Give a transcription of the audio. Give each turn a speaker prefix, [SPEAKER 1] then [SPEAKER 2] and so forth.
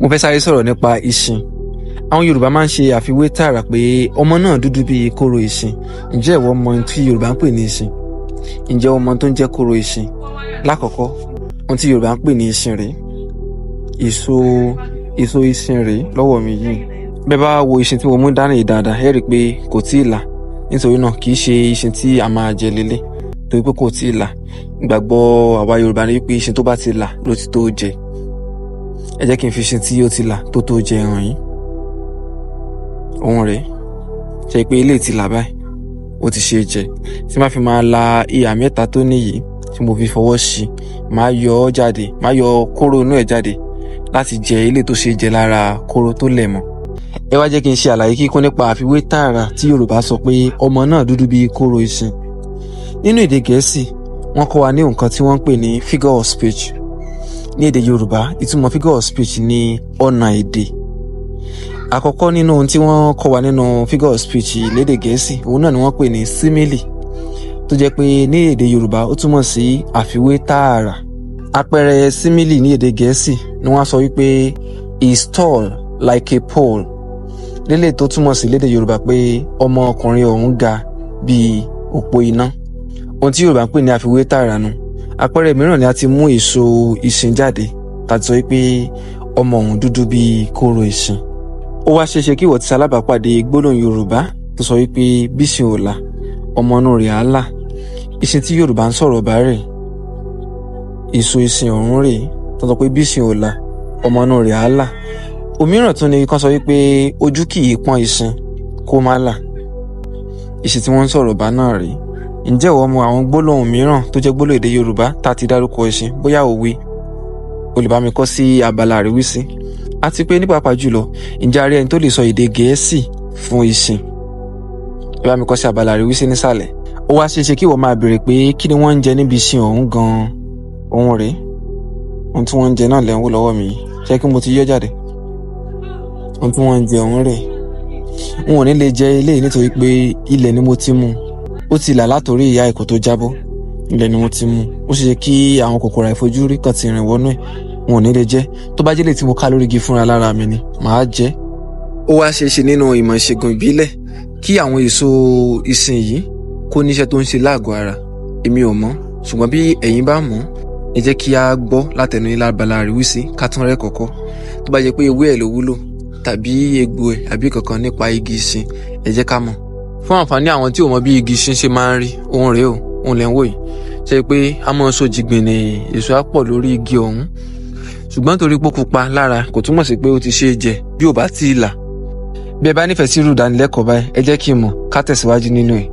[SPEAKER 1] Mo fẹ́ sáré sọ̀rọ̀ nípa ìsìn. Àwọn Yorùbá máa ń ṣe àfiwé tààrà pé ọmọ náà dúdú bíi kóró ìsìn. Ǹjẹ́ ìwọ mọ ohun tí Yorùbá ń pè ní ìsìn? Ǹjẹ́ o mọ ohun tó ń jẹ́ kóró ìsìn? Lákọ̀ọ́kọ́, ohun tí Yorùbá ń pè ní ìsìn rèé. Èso ìsìn rèé lọ́wọ́ mi yìí. Bẹ́ẹ̀ bá wo ìsìn tí mo mú dání yìí dáadáa, ẹ rí i pé kò tíì là. Nítorí náà kì í ṣe ìsìn tí a máa jẹ lélẹ̀ torí pé kò tíì là. Ìgbàgbọ́ àwa Yorùbá ni wípé ìsìn tó bá ti là ló ti tó jẹ. Ẹ jẹ́ kí n fi ìsìn tí ó ti là tó tó jẹ hàn yín. Òun rèé. Ṣé pé eléyìí ti là báyìí? Ó ti ṣe é jẹ. Tí n bá fi máa la ìhà mẹ́ta tó ní yìí tí mo fi fọwọ́ sí, màá yọ ọ́ jáde, màá yọ kóró inú ẹ̀ jáde láti jẹ eléyìí tó ṣe é jẹ lára kóró tó lẹ̀ mọ́. Ẹ wá jẹ́ kí n ṣe àlàyé kíkún nípa àfiwé tààrà tí Yorùbá sọ pé ọmọ náà dúdú bíi kóró ìsìn. Nínú èdè Gẹ̀ẹ́sì, wọ́n kọ́ wa ní nǹkan tí wọ́n ń pè ní figure of speech. Ní èdè Yorùbá, ìtumọ̀ figure of speech ní ọ̀nà èdè. Àkọ́kọ́ nínú ohun tí wọ́n kọ́ wa nínú figure of speech lédè Gẹ̀ẹ́sì, òun náà ni wọ́n pè ní simile, tó jẹ́ pé ní èdè Yorùbá ó túmọ̀ sí àfiwé tààrà. Àpẹẹrẹ simile ní èdè Gẹ̀ẹ́sì ni wọ́n á sọ wípé "Is tall like a pole", lélẹ̀ tó túmọ̀ sí lédè Yorùbá pé ọmọkùnrin ọ̀hún ga bíi òpó iná. Ohun tí Yorùbá ń pè ní àfiwé tààrà nu. Àpẹẹrẹ mìíràn ni a ti mú èso ìsìn jáde tàbí sọ wípé ọmọ ọ̀hún dúdú bíi kóró ìsìn. Ó wá ṣeéṣe kí ìwọ ti ṣalábàápàdé gbólóhùn Yorùbá tó sọ wípé bísìn ò là, ọmọ inú rẹ̀ á là. Ìsìn tí Yorùbá ń sọ̀rọ̀ bá rè, èso ìsìn ọ̀hún rèé tó sọ pé bísìn ò là, ọmọ inú rẹ̀ á là. Òmíràn tún ni kán sọ wípé ojú kì í pọ́n ìsìn kó má là. Ìsìn tí wọ́n ń sọ̀rọ̀ bá náà rèé. Ǹjẹ́ ìwọ mọ àwọn gbólóhùn mìíràn tó jẹ́ gbólóhùn èdè Yorùbá tá a ti dárúkọ ìsìn? Bóyá òwe, o lè bá mi kọ sí abala àríwísí. Àti pé ní pàápàá jùlọ, ǹjẹ́ a rí ẹni tó lè sọ èdè Gẹ̀ẹ́sì fún ìsìn? Ẹ bá mi kọ sí abala àríwísí nísàlẹ̀. Ó wá ṣeéṣe kí ìwọ máa béèrè pé kí ni wọ́n ń jẹ níbi ìsìn ọ̀hún gan-an. Òun rèé. Ohun tí wọ́n ń jẹ náà lẹ́ ń wò lọ́wọ́ mi yìí. Ṣé kí mo ti yọ́ jáde? Ohun tí wọ́n ń jẹ ọ̀hún rèé. N ò ní lè jẹ eléyìí nítorí pé ilẹ̀ ni mo ti mú. Ó ti là látòrí ìyá ẹ̀ kó tó jábọ́. Ilẹ̀ ni mo ti mú. Ó ṣe é ṣe kí àwọn kòkòrò àìfojúrí kan ti rìn wọnú ẹ̀. N ò ní lè jẹ. Tó bá jẹ́ eléyìí tí mo ká lórí igi fúnra lára mi ni, màá jẹ. Ó wá ṣeé ṣe nínú ìmọ̀ ìṣègùn ìbílẹ̀ kí àwọn èso ìsìn yìí kó níṣẹ́ tó ń ṣe láàgọ́ ara. Èmi ò mọ̀, ṣùgbọ́n bí ẹ̀yin bá mọ̀, ẹ jẹ́ kí a gbọ́ látẹnu yín lábala àríwísí ká tún rẹ́ kọ̀kọ́. Tó bá jẹ́ pé ewé ẹ̀ ló wúlò tàbí egbò ẹ̀ àbí kankan nípa igi ìsìn, ẹ jẹ́ ká mọ̀. Fún àǹfààní àwọn tí ò mọ bí igi ìsìn ṣe máa ń rí, òun rèé o, òun lẹ̀ ń wò yìí. Ṣé pé a máa so jìgbìnì, èso á pọ̀ lórí igi ọ̀hún. Ṣùgbọ́n torí pé ó pupa lára kò túmọ̀ sí pé ó ti ṣe é jẹ bí ò bá tíì là. Bí ẹ bá nífẹ̀ẹ́ sí irú ìdánilẹ́kọ̀ọ́ báyìí, ẹ jẹ́ kí n mọ̀ ká tẹ̀síwájú nínú ẹ̀.